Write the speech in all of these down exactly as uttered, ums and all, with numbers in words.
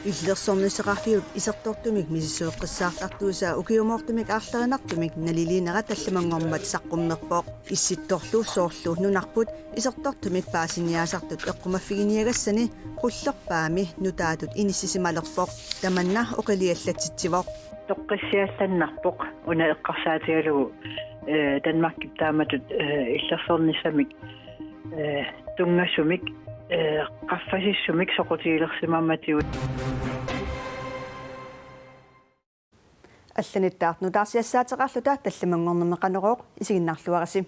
Illersornissaqarfiup isertortumik misissueqqissaartartuisa ukiumoortumik aarlerinartumik naliliinera tallimanngormat saqqummerpoq. Issittorlu soorlu nunarput isertortumik paasiniaasartut eqqumaffiginiagassani qullerpaami nutaatut inissisimalerpoq. Tamanna oqiliallatsitsivoq. Toqqissiallannarpoq una eqqarsaatigalugu, eh, Danmarkip taamatut, eh, illersornissamik, eh, tunngasumik, eh, qaffasissumik soqutigilersimammatigut. Allanittaaq nutaarsiassaateqarluta tallimanngornermi Qanorooq isiginnaarluarisi.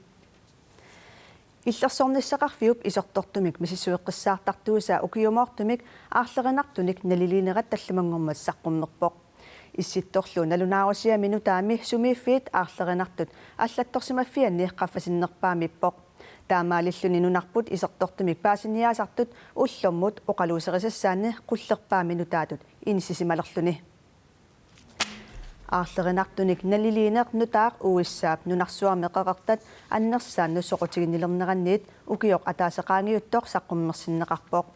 Illersornissaqarfiup isertortumik misissueqqissaartartuisa ukiumoortumik aarlerinartunik naliliinera tallimanngormat saqqummerpoq. Issittorlu nalunaarusiami nutaami sumiiffiit aarlerinartut allattorsimaffianni qaffasinnerpaamiippoq. Taamaalilluni nunarput isertortumik paasiniaasartut ullormut oqaluuserisassaanni qullerpaami nutaatut inissisimalerluni. Aarlerinartunik naliliineq nutaaq U S A-p nunarsuarmi qeqertat annersaannut soqutiginnilerneraniit ukioq ataaseq qaangiuttoq saqqummersinneqarpoq.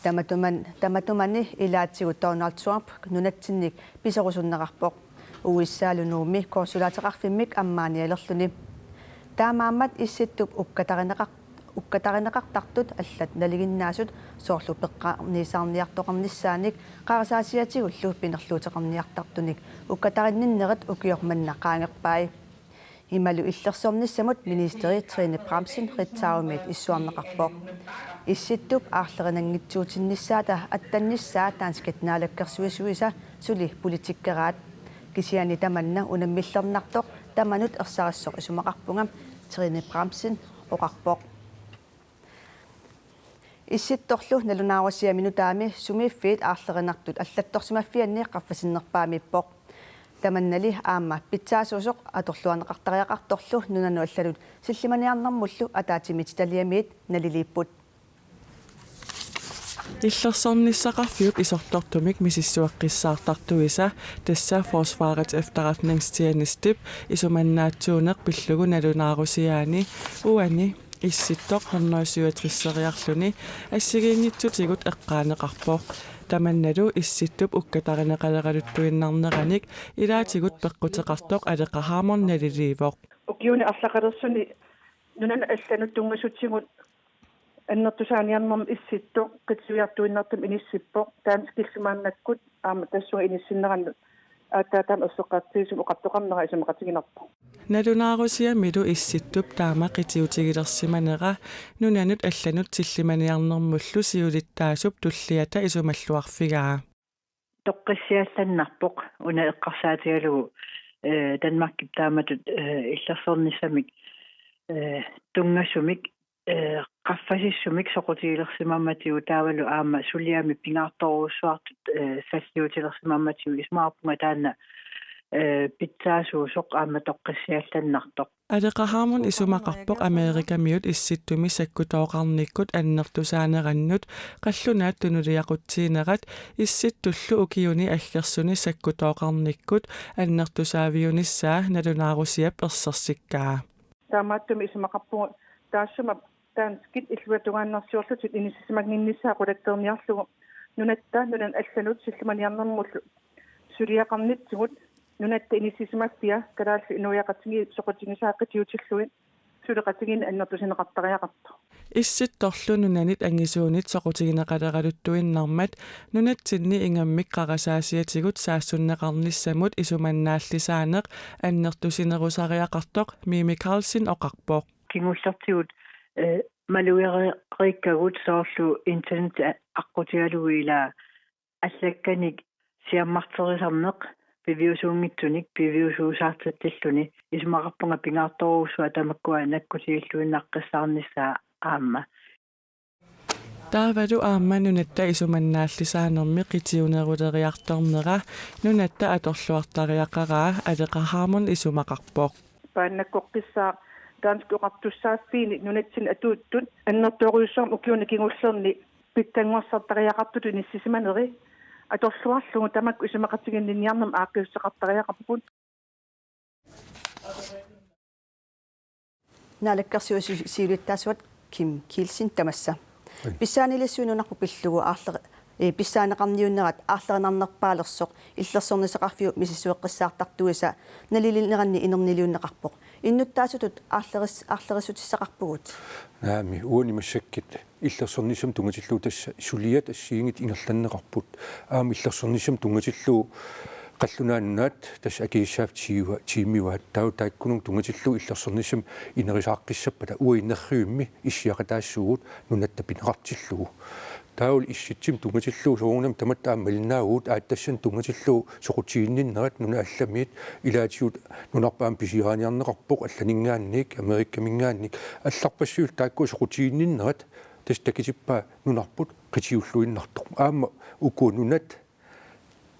Tamatuman-, tamatumani ilaatigut Donald Trump nunatsinnik piserusunneqarpoq. U S A-lu Nuummi konsulaateqarfimmik ammaanialerluni. Taamaammat Issittup ukkatarineqar-, ukkatarineqartartut allat nalinginnaasut soorlu peqqarniisaarniartoqarnissaanik qarasaasiatigullu pinerluuteqarniartartunik ukkatarinninnerit ukioq manna qaangerpai. Imalu illersornissamut ministeri Trine Bramsen Ritzaumit issuarneqarpoq. Issittup aarlerinanngitsuutinnissaata attannissaa danskit naalakkersuisuisa suli politikkeraat. Kisianni tamanna unammillernartoq tamanut ersarissoq isumaqarpunga, Trine Bramsen oqarpoq. Issittorlu nalunaarusiami nutaami sumiiffiit aarlerinartut allattorsimaffianni qaffasinnerpaamiippoq. Tamannali aamma pitsaasuusoq atorluarneqartariaqartorlu nunanut allanut sillimaniarnermullu ataatsimiititaliamiit naliliipput. Illersornissaqarfiup isertortumik misissueqqissaartartuisa, tassa Forsvarets Efterretningstjenestep isumannaatsuuneq pillugu nalunaarusiaani, uani Issittoq hundrede syvogtreseriarluni assigiinngitsutigut eqqaaneqarpoq. Tamannalu Issittup ukkatarineqaleraluttuinnarneranik ilaatigut peqquteqartoq Aleqa Hammond naliliivoq. Ukiuni arlaqalersuni nunanut allanut tunngasutigut annertusaaniarnermut Issittoq qitiujartuinnartumik inissippoq, danskillu maannakkut aamma tassunga inissinnerannut aatsaat taama erseqqartigisumik oqartoqarnera isumaqatiginarpoq. Nalunaarusiamilu Issittup taama qitiutigilersimanera nunanut allanut sillimaniarnermullu siulittaasup tulliata isumalluarfigaa. Toqqissiallannarpoq una eqqarsaatigalugu, eh, Danmarkip taamatut, eh, illersornissamik, eh, tunngasumik, eh, qaffasissumik soqutigilersimammatigut taavalu aamma suliami pingaartorujussuartut, eh, salliutilersimammatigut, isumaqarpunga taanna, eh, pitsaasuusoq aamma toqqissiallannartoq. Aleqa Hammond isumaqarpoq Amerikamiut Issittumi sakkutooqarnikkut annertusaanerannut qallunaat tunuliaqutsiinerat Issittullu ukiuni aggersuni sakkutooqarnikkut annertusaaviunissaa nalunaarusiap ersersikkaa. Taamaattumik isumaqarpugut taassuma danskit illuatungaannarsiorlutik inissisimannginnissaat qulakkeerniarlugu nunatta nunanut allanut sillimaniarnermullu suliaqarnitsigut nunatta inissisimaffia Kalaallit Inuiaqatigiit soqutigisaat qitiutillugit suleqatigiinneq annertusineqartariaqartoq. Issittorlu nunanit angisuunit soqutigineqaleraluttuinnarmat nunatsinni ingammik qarasaasiatigut saassunneqarnissamut isumannaallisaaneq annertusinerusariaqartoq Mimi Karlsen oqarpoq. Kingullertigut, eh, malugereerikkagut soorlu internet a-, aqqutigalugu ilaa allakkanik siammarterisarneq piviusuunngitsunik piviusuusaartitsilluni, isumaqarpunga pingaartorujussuaq tamakkua nakkutigilluinnaqqissaarnissaa aamma. Taavalu aamma nunatta isumannaallisaanermi qitiuneruleriartornera nunatta atorluartariaqaraa Aleqa Hammond isumaqarpoq. Paannakkoqqissaaq danskit oqartussaaffiini nunatsinni atuuttut annertoorujussuarmik ukiuni kingullerni pikkanngorsartariaqartutut inissisimaneri atorluarlugu tamakku isumaqatiginninniarnermut aaqqissuuteqartariaqarput. Naalakkersuisut siulittaasuat Kim Kielsen tamassa. Oi. Pissaanilissuit nunarput pillugu aarler-, eh, pissaaneqarniunnerat aarlerinarnerpaalersoq illersornissaqarfiup misissueqqissaartartuisa nalilineranni inerniliunneqarpoq. Innuttaasutut aarleris-, aarlerissutissaqarpugut. Naamik, uani massakkut illersornissamut tunngatillugu tassa suliat assigiinngitsut ingerlanneqarput. Aamma illersornissamut tunngatillugu Qallunaat Nunaat tassa akisussaaffik tiiva-, tiimivaat. Taava taakkununnga tunngatillugu illersornissamut inerisaaqqissappata uagut nerrivimmi issiaqataassuugut nunatta pineqartillugu. Taavalu issitsimut tunngatillugu soorunami tamatta aamma malinnaavugut, aatsaat tassani tunngatillugu soqutiginninnerat nunat allamiit ilaatigut nunarput aamma pisiaaniarneqarpoq allaninngaanniit, Amerikaminngaanniit, allarpassuillu taakkua soqutiginninnerat tassa takutippaa nunarput qitiulluinnartoq. Aamma uku nunat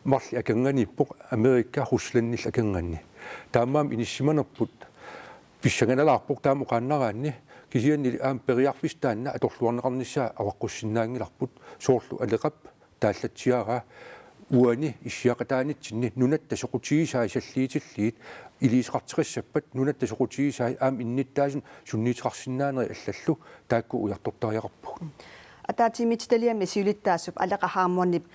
marluk akornanniippoq, Amerika Ruslandillu akornanni. Taamaammat inissimanerput pissanganalaarpoq taama oqaannaraanni, kisianni aamma periarfissaq taanna atorluarneqarnissaa avaqqussinnaanngilarput, soorlu Aleqap taallatsiaraa uani issiaqataanitsinni nunatta soqutigisai salliitillugit iliuuseqartoqassappat, nunatta soqutigisai aamma innuttaasunik sunniuteqarsinnaanerat allallu taakku ujartortariaqarpagut. Ataatsimiititaliami siulittaasup Aleqa Hammondip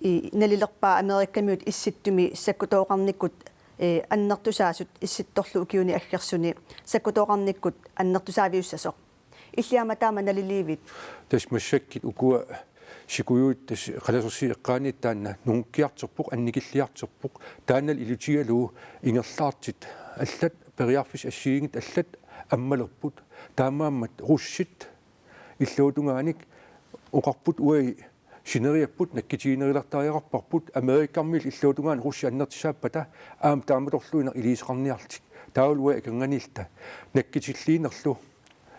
i-, nalilerpaa Amerikamiut Issittumi sakkutooqarnikkut, eh, annertusaasut Issittorlu ukiuni aggersuni sakkutooqarnikkut annertusaaviussasoq. Illit aamma taama naliliivit? Tassa massakkut ukua sikujuit tassa qalasersiit eqqaaniit taanna nungukkiartorpoq, annikilliartorpoq, taannalu ilutigalugu ingerlaartut allat, periarfissat assigiinngitsut allat ammalerput. Taamaammat russit illuatungaanik oqarput uagut sineriapput nakkutiginerilertariaqarparput, Amerikamiillu illuatungaanik russit annertussaappata aamma taamatorluinnaq iliuuseqarniarlutik. Taavalu uagut akornanniilluta nakkutilliinerlu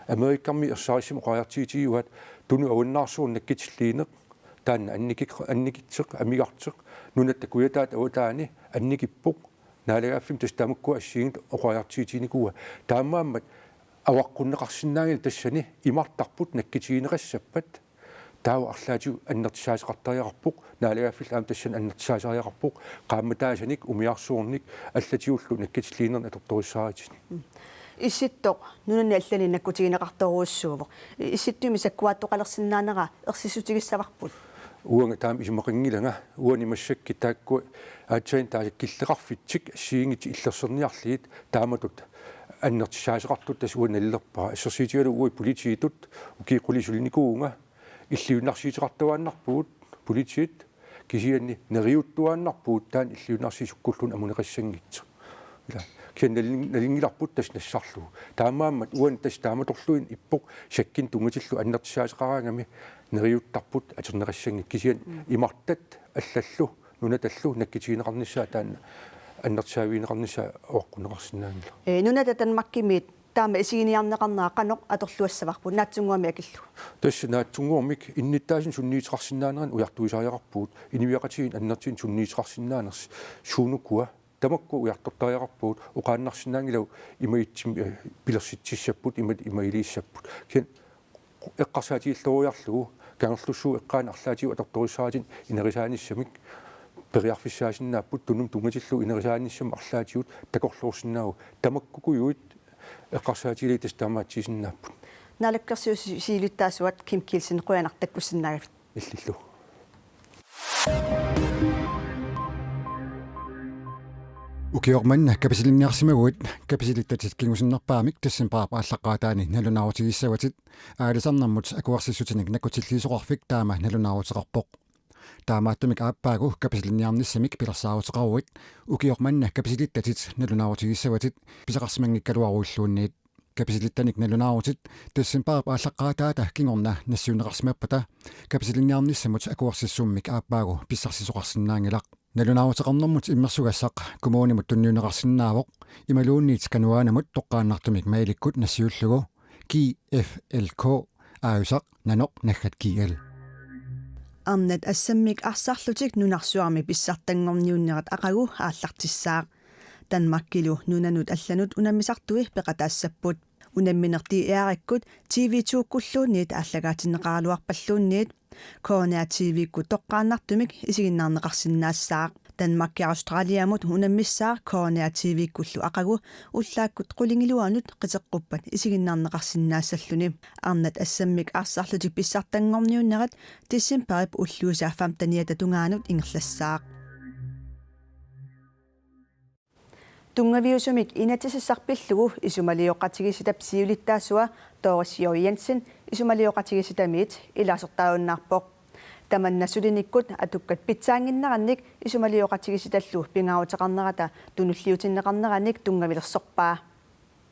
Amerikamiut ersarissumik oqariartuutigivaat tunut avannaarsuarnik nakkutilliineq, taanna annikik-, annikitseq, amigartoq, nunatta kujataata avataani annikippoq, naalagaaffimmi tassa tamakkua assigiinngitsut oqariartuutiginikuuaat. Taamaammat avaqqunneqarsinnaanngilaq tassani imartarput nakkutigineqassappat, taava arlaatigut annertussaasoqartariaqarpoq, naalagaaffillu aamma tassani annertussaasariaqarpoq, qaammataasanik, umiarsuarnik, allatigullu nakkutilliinernik atortorissaarutsinik. Issittoq nunani allani nakkutigineqartorujussuuvoq. Issittumi sakkuaattoqalersinnaanera ersissutigissavarput? Uanga taama isumaqanngilanga, uani massakkut taakku aatsaat taakku killeqarfitsik assigiinngitsut illersorniarlugit taamatut annertussaasoqartut tassa uanga nalilerpara. Assersuutigalugu uagut politiitut ukiut qulit sulinikuuvunga, illuinnarsiuteqartuaannarpugut politiit, kisianni neriuttuaannarpugut taanna illuinnarsiuteqarluni amuneqassanngitsoq. Ila, kisianni nalin-, nalunngilarput tassa nassarlugu. Taamaammat uani tassa taamatorluinnaq ippoq sakkunik tunngatillugu annertussaasoqaraangami neriuttarput atorneqassanngitsoq. Kisianni Mm. imartat allallu nunatallu nakkutigineqarnissaa taanna annertusaavigineqarnissaa avaqqunneqarsinnaanngilaq. Ee, nunatta Danmarkimiit taama isiginiarneqarnera qanoq atorluassavarput naatsunnguamik akillugu? Tassa naatsunnguamik innuttaasunik sunniuteqarsinnaanerannik ujartuisariaqarpugut, inuiaqatigiit annertusinik sunniuteqarsinnaanersut suunukua, tamakku ujartortariaqarpugut, oqaannarsinnaanngilagut imagitsim, eh, pilersitsissapput, imat-, imagilissapput. Kisianni eqqarsaatigilluariarlugu Kangerlussuup eqqaani arlaatigut atortorissaarutit inerisaanissamik periarfissaasinnaapput, tunumut tunngatillugu inerisaanissamut arlaatigut takorloorsinnaavoq, tamakkukujuit eqqarsaatigalugit tassa taamaatsiisinnaapput. Naalakkersuisut siulittaasuat Kim Kielsen, qujanaq takkussinnaagavit. Illillu. Ukioq manna Kapisilinniarsimaguit. Kapisilittatit kingusinnerpaamik decembarip aallaqqaataani nalunaarutigissavatit. Aalisarnermut akuersissutinik nakkutilliisoqarfik taama nalunaaruteqarpoq. Taamaattumik aappaagu Kapisilinniarnissamik pilersaaruteqaruit ukioq manna Kapisilittatit nalunaarutigissavatit pisaqarsimanngikkaluaruilluunniit. Kapisilittanik nalunaarutit decembarip aallaqqaataata kingorna nassiunneqarsimappata Kapisilinniarnissamut akuersissummik aappaagu pissarsisoqarsinnaanngilaq. Nalunaaruteqarnermut immersugassaq kommunimut tunniunneqarsinnaavoq, imaluunniit Kanuaanamut toqqaannartumik mailikkut nassiullugu G F L K aajusaq nanoq naggat G L. Arnat assammik arsarlutik nunarsuarmi pissartanngorniunnerat aqagu aallartissaaq. Danmarkilu nunanut allanut unammisartui peqataassapput. Unammineq D R-ikkut T V to-kkulluunniit aallakaatinneqaraluarpalluunniit, K N R T V-kkut toqqaannartumik isiginnaarneqarsinnaassaaq. Danmarki Australiamut unammissaaq K N R T V-kkullu aqagu ullaakkut qulingiluanut qiteqquppat isiginnaarneqarsinnaassalluni. Arnat assammik arsarlutik pissartanngorniunnerat decembarip ulluisa femteniata tungaanut ingerlassaaq. Tunngaviusumik inatsisissaq pillugu isumalioqatigiissitap siulittaasua Doris J. Jensen isumalioqatigiissitamiit ilaasortaajunnaarpoq. Tamanna sulinikkut atukkat pitsaannginnerannik isumalioqatigiissitallu pingaaruteqarnerata tunulliutinneqarneranik tunngavilersorpaa.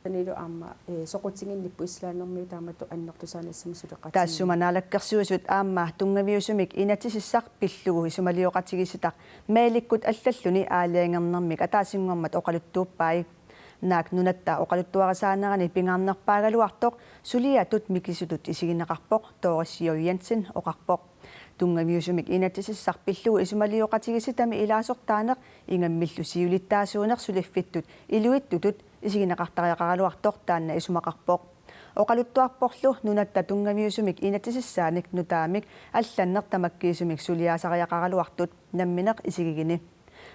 Tanilu aamma, eh, soqutiginnipput Islandimiut taamatut annertusaanissami suleqatigiinni. Taassuma naalakkersuisut aamma tunngaviusumik inatsisissaq pillugu isumalioqatigiissitaq mailikkut allalluni aalajangernermik ataasinngormat oqaluttuuppai. Naak nunatta oqaluttuarisaanerani pingaarnerpaagaluartoq suliatut mikisutut isigineqarpoq, Doris J. Jensen oqarpoq. Tunngaviusumik inatsisissaq pillugu isumalioqatigiissitami ilaasortaaneq ingammillu siulittaasuuneq suliffittut iluitsitut isigineqartariaqaraluartoq taanna isumaqarpoq. Oqaluttuarporlu nunatta tunngaviusumik inatsisissaanik nutaamik allanneq tamakkiisumik suliaasariaqaraluartut nammineq isigigini.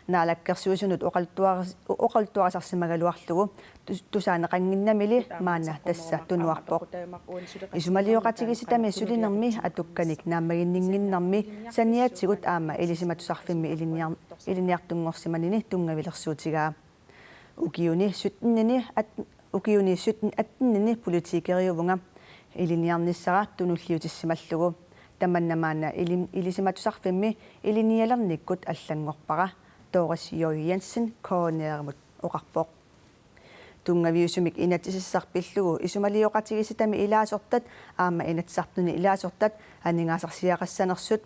Naalakkersuisunut oqaluttuaris-, oqaluttuarisarsimagaluarlugu tus-, tusaaneqannginnamili maanna tassa tunuarpoq. Isumalioqatigiissitami sulinermi atukkanik naammaginninnginnermi saniatigut aamma Ilisimatusarfimmi ilinniar-, ilinniartunngorsimanini tunngavilersuutigaa. Ukiuni syttenini at-, ukiuni sytten attenini politikeriuvunga ilinniarnissara tunulliutissimallugu. Tamanna maanna ilin-, Ilisimatusarfimmi ilinnialernikkut allanngorpara, Doris J. Jensen K N R-imut oqarpoq. Tunngaviusumik inatsisissaq pillugu isumalioqatigiissitami ilaasortat aamma Inatsisartuni ilaasortat aningaasarsiaqassanersut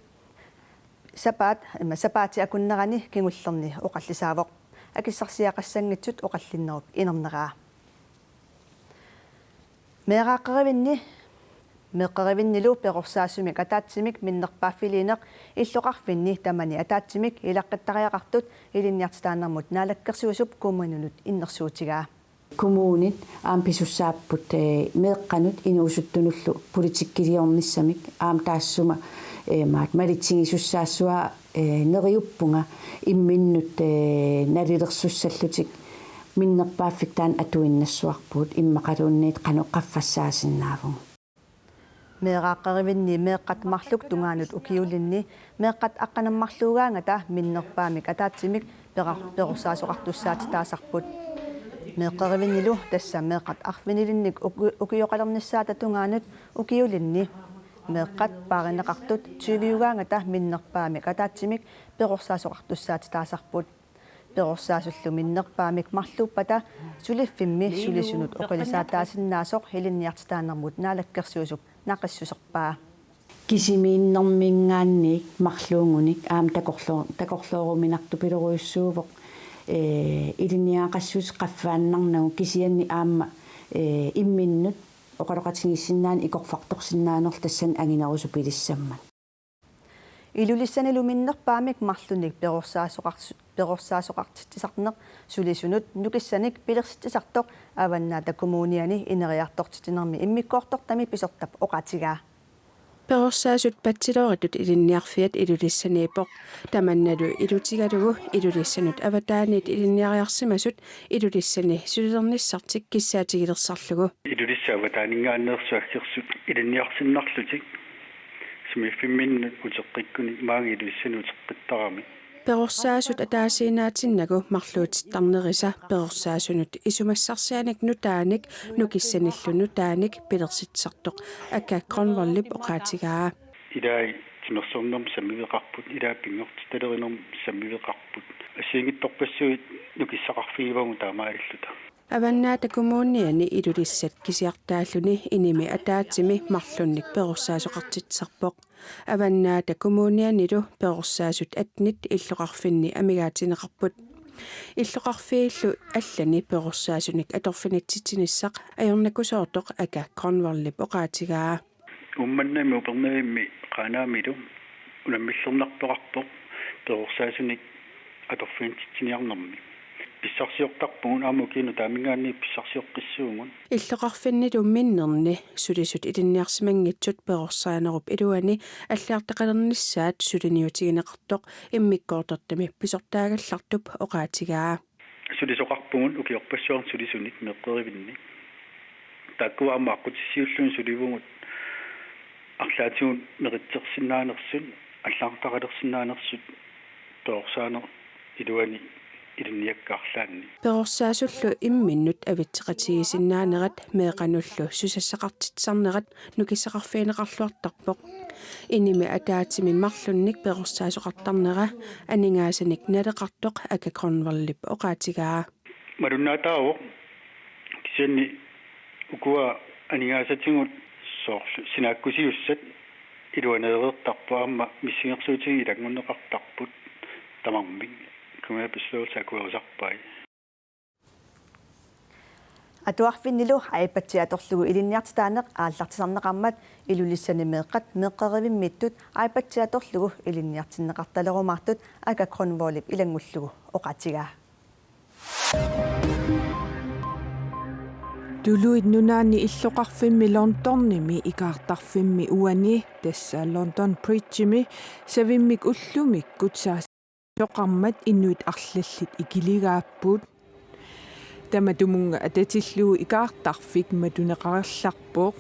sapaat, ima sapaatip akunnerani kingullerni oqallisaavoq. Akissarsiaqassanngitsut oqallinnerup inerneraa. Meeraaqqerivinni, meeqqerivinnilu perorsaasumik ataatsimik minnerpaaffiliineq illoqarfinni tamani ataatsimik ilaqqittariaqartut ilinniartitaanermut naalakkersuisup kommuninut innersuutigaa. Kommunit aamma pisussaapput, eh, meeqqanut inuusuttunullu politikkiliornissamik aamma taassuma, eh, maat malitsigisussaassuaq, eh, neriuppunga imminnut, eh, nalilersussallutik minnerpaaffik taanna atuinnassuarpugut immaqaluunniit qanoq qaffassaasinnaavunga. Meeraaqqerivinni meeqqat marluk tungaanut ukiulinni meeqqat aqqaneq-marluugaangata minnerpaamik ataatsimik perar-, perorsaasoqartussaatitaasarput. Meeqqerivinnilu tassa meeqqat arfinilinnik uki-, ukioqalernissaata tungaanut ukiulinni meeqqat paarineqartut tyviugaangata minnerpaamik ataatsimik perorsaasoqartussaatitaasarput. Perorsaasullu minnerpaamik marluuppata suliffimmi sulisunut oqilisaataasinnaasoq ilinniartitaanermut naalakkersuisup naqissuserpaa. Kisimiinnermiingaanniit marluugunik aamma takorloo-, takorlooruminartupilorujussuuvoq, ee, ilinniagaqassuseq qaffaannarnagu kisianni aamma, ee, imminnut oqaloqatigiissinnaaneq ikorfartorsinnaanerlu tassani anginerusupilissammat. Ilulissanilu minnerpaamik marlunnik perorsaasoqars-, perorsaasoqartitsisarneq sulisunut nukissanik pilersitsisartoq Avannaata Kommuniani ineriartortitsinermi immikkoortortami pisortap oqaatigaa. Perorsaasut bachelorertut ilinniarfiat Ilulissaniippoq. Tamannalu ilutigalugu Ilulissanut avataaniit ilinniariarsimasut Ilulissani sulilernissartik kissaatigilersarlugu. Ilulissat avataaninngaanneersut aggersut ilinniarsinnarlutik sumiiffimminnut uteqqikkunik maani Ilulissanut uteqqittarami. Perorsaasut ataasiinnaatinnagu marluutittarnerisa perorsaasunut isumassarsianik nutaanik nukissanillu nutaanik pilersitsisartoq Aka Grønvoldip oqaatigaa. Ilaat timersornermut sammiveqarput, ilaat pinngortitalerinermut sammiveqarput. Assigiinngitsorpassuit nukissaqarfigivagut taamaalilluta. Avannaata Kommuniani Ilulissat kisiartaalluni inimi ataatsimi marlunnik perorsaasoqartitsisarpoq. Avannaata Kommunianilu perorsaasut attenit illoqarfinni amigaatinneqarput. Illoqarfiillu allani perorsaasunik atorfinitsitsinissaq ajornakusoortoq Aka Grønvoldip oqaatigaa. Uummannami Upernavimmi Qaanaamilu unammillernartoqarpoq perorsaasunik atorfinitsitsiniarnermi. Pissarsiortarpugut aamma ukiuni taamanngaanniit pissarsioqqissuugut. Illoqarfinnilu minnerni sulisut ilinniarsimanngitsut perorsaanerup iluani allagartaqalernissaat suliniutigineqartoq immikkoortortami pisortaagallartup oqaatigaa. Sulisoqarpugut ukiorpassuarni sulisunik meeqqerivinni. Taakkua aamma aqqutissiuullugit sulivugut arlaatigut meritsersinnaanersut, allagartaqalersinnaanersut perorsaanerup iluani ilinniakkat arlaanni. Perorsaasullu imminnut avitseqatigiissinnaanerat meeqqanullu susassaqartitsisarnerat nukissaqarfigineqarluartarpoq. Inimi ataatsimi marlunnik perorsaasoqartarnera aningaasanik naleqartoq Aka Grønvoldip oqaatigaa. Malunnaataavoq kisianni ukua aningaasatigut soorlu sinaakkusiussat iluaneereertarput aamma missingersuutigut ilanngunneqartarput tamarmik. Kommunalbestyrelse akuerisarpai. Atuarfinnilu iPad-i atorlugu ilinniartitaaneq aallartisarneqarmat Ilulissani meeqqat meeqqerivimmiittut iPad-i atorlugu ilinniartinneqartalerumaartut Aka Grønvoldip ilanngullugu oqaatigaa. Tuluit Nunaanni illoqarfimmi Londonimi ikaartarfimmi uani, tassa London Bridgemi, savimmik ullumikkut saassussisoqarmat inuit arlallit ikiligaapput. Tamatumunnga atatillugu ikaartarfik matuneqarallarpoq.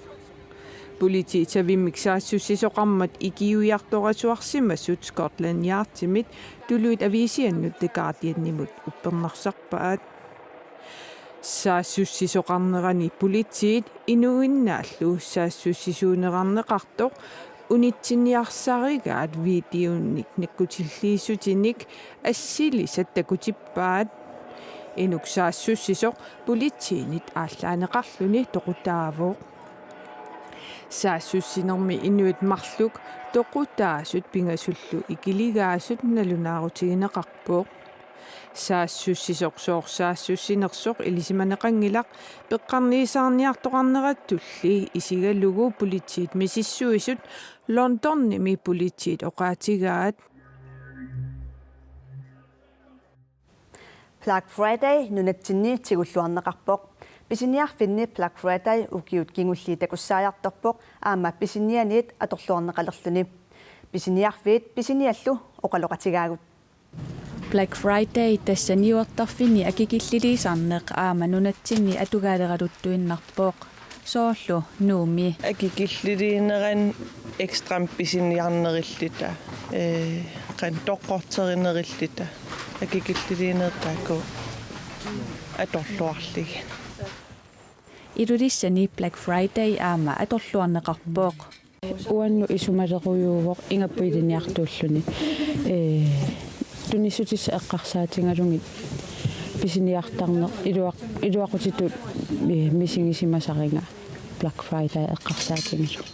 Politiit savimmik saassussisoqarmat ikiuiartorasuarsimasut Scotland Yardimit tuluit aviisiannut The Guardianimut uppernarsarpaat. Saassussisoqarnerani politiit inuinnaallu saassussisuunerarneqartoq unitsinniarsarigaat videonik nakkutilliissutinik assilisat takutippaat. Inuk saassussisoq politiinit aallaaneqarluni toqutaavoq. Saassussinermi inuit marluk toqutaasut pingasullu ikiligaasut nalunaarutigineqarpoq. Saassussisoq sooq saassussinersoq ilisimaneqanngilaq, peqqarniisaarniartoqarnerattulli isigalugu politiit misissuisut Londonimi politiit oqaatigaat. Black Friday nunatsinni tigulluarneqarpoq. Pisiniarfinni Black Friday ukiut kingulliit takussaajartorpoq aamma pisinianiit atorluarneqalerluni. Pisiniarfiit pisiniallu oqaloqatigaagut. Black Friday tassa niuertarfinni akikilliliisarneq aamma nunatsinni atugaaleraluttuinnarpoq. Soorlu Nuummi. Akikilliliinerani ekstramik pisiniarnerilluta, ee, qanoq toqqorterinerilluta. Akikilliliinerit taakku atorluarlugit. Ilulissani Black Friday aamma atorluarneqarpoq. Uannut isumalerujuuvoq ingammik ilinniartuulluni. Ee, tunissutissat eqqarsaatigalugit pisiniartarneq iluaq-, iluaqutitut, ee, misigisimasariga Black Friday eqqarsaatigalugu.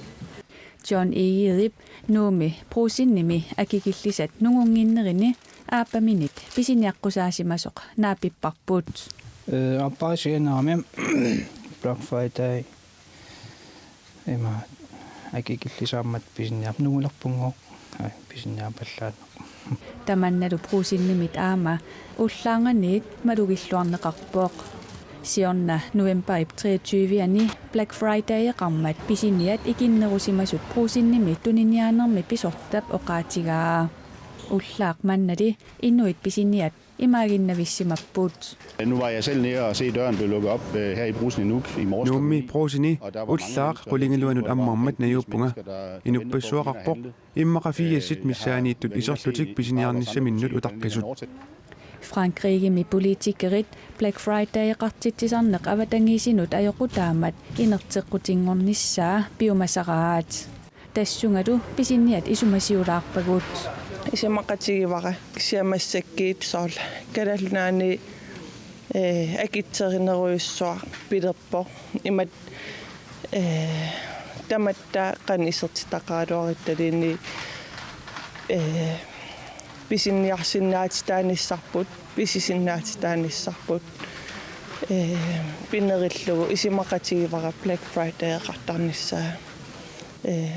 John Egedep Nuummi Brugsenimi akikillisat nungunnginnerini aappaminit pisiniaqqusaasimasoq naapipparput. Ee, aappariit sianerami Black Friday ima akikillisaammat pisiniarp nungulerpunngooq, ai, pisiniaapallaanneq. Tamannalu Brugsenimit aamma ullaarnganiit malugilluarneqarpoq. Siorna novembarip treogtyve-ani Black Friday-eqarmat pisiniat ikinnerusimasut Brugsenimi tuniniaanermi pisortap oqaatigaa. Ullaaq mannali inuit pisiniat imaaginnavissimapput. Nu var jeg selv nede og se døren blev lukket op, øh, her i Brugsen i Nuuk i morges. Nuummi Brugseni ullaaq qulingiluanut ammarmat najuuppunga. Inuppassuaqarpoq. Immaqa firsit missaaniittut iserlutik pisiniarnissaminnut utaqqisut. Frankrigemi politikerit Black Friday-eqartitsisarneq avatangiisinut ajoqutaammat inerteqqutinngornissaa piumasaraat. Tassungalu pisiniat isumasiulaarpagut. Isumaqatigivara kisianni massakkut soorlu Kalaallit Nunaanni, ee, akitsorinerujussuaq pilerpoq. Imatut, ee, tamatta qanoq isertitaqaraluarutta, ee, pisiniarsinnaatitaanissarput, pisisinnaatitaanissarput, ee, pinerillugu isumaqatigivara Black Friday-eqartarnissaa. Ee,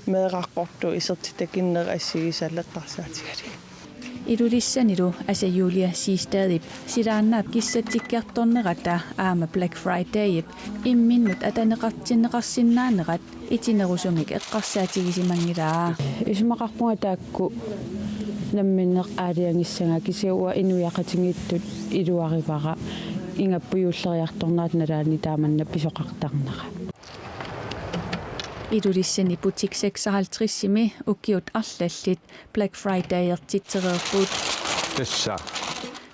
meeraqartut isertitakinnerit assigiisaalertarsaatigalugit. Ilulissanilu Asa Julie Siegstadip silaannaap kissatsikkiartornerata aamma Black Fridayip imminnut ataneqartinneqarsinnaanerat itinerusumik eqqarsaatigisimanngilaa. Isumaqarpunga taakku namminneq aalajangissagaa, kisianni uanga inuiaqatigiittut iluarivara ingammik juulleriartornerata nalaani taamanna pisoqartarnera. Ilulissani Butik seksoghalvtredsimi ukiut arlallit Black Fridayertitsereerput. Tassa.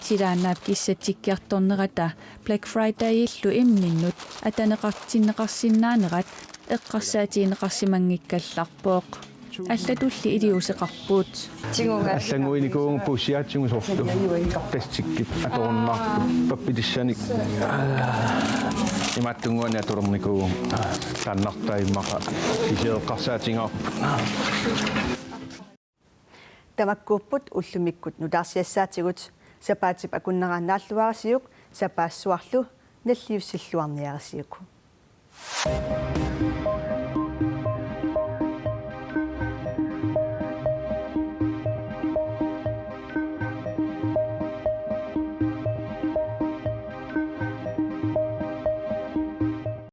Silaannaap kissatsikkiartornerata Black Fridayillu imminnut ataneqartinneqarsinnaanerat eqqarsaatigineqarsimanngikkallarpoq. Allatulli iliuuseqarput. Allannguinikuuvunga puussiaatigut soorlu. Plastikkit atorunnaartut pappilissanik. Imaattunnguanik atulernikuuvunga. Taannartaa immaqa kisianni eqqarsaatigaarput. Tamakkuupput ullumikkut nutaarsiassaatigut. Sapaatip akunnera naalluarisiuk, sapaassuarlu nalliussilluarniarisiuk.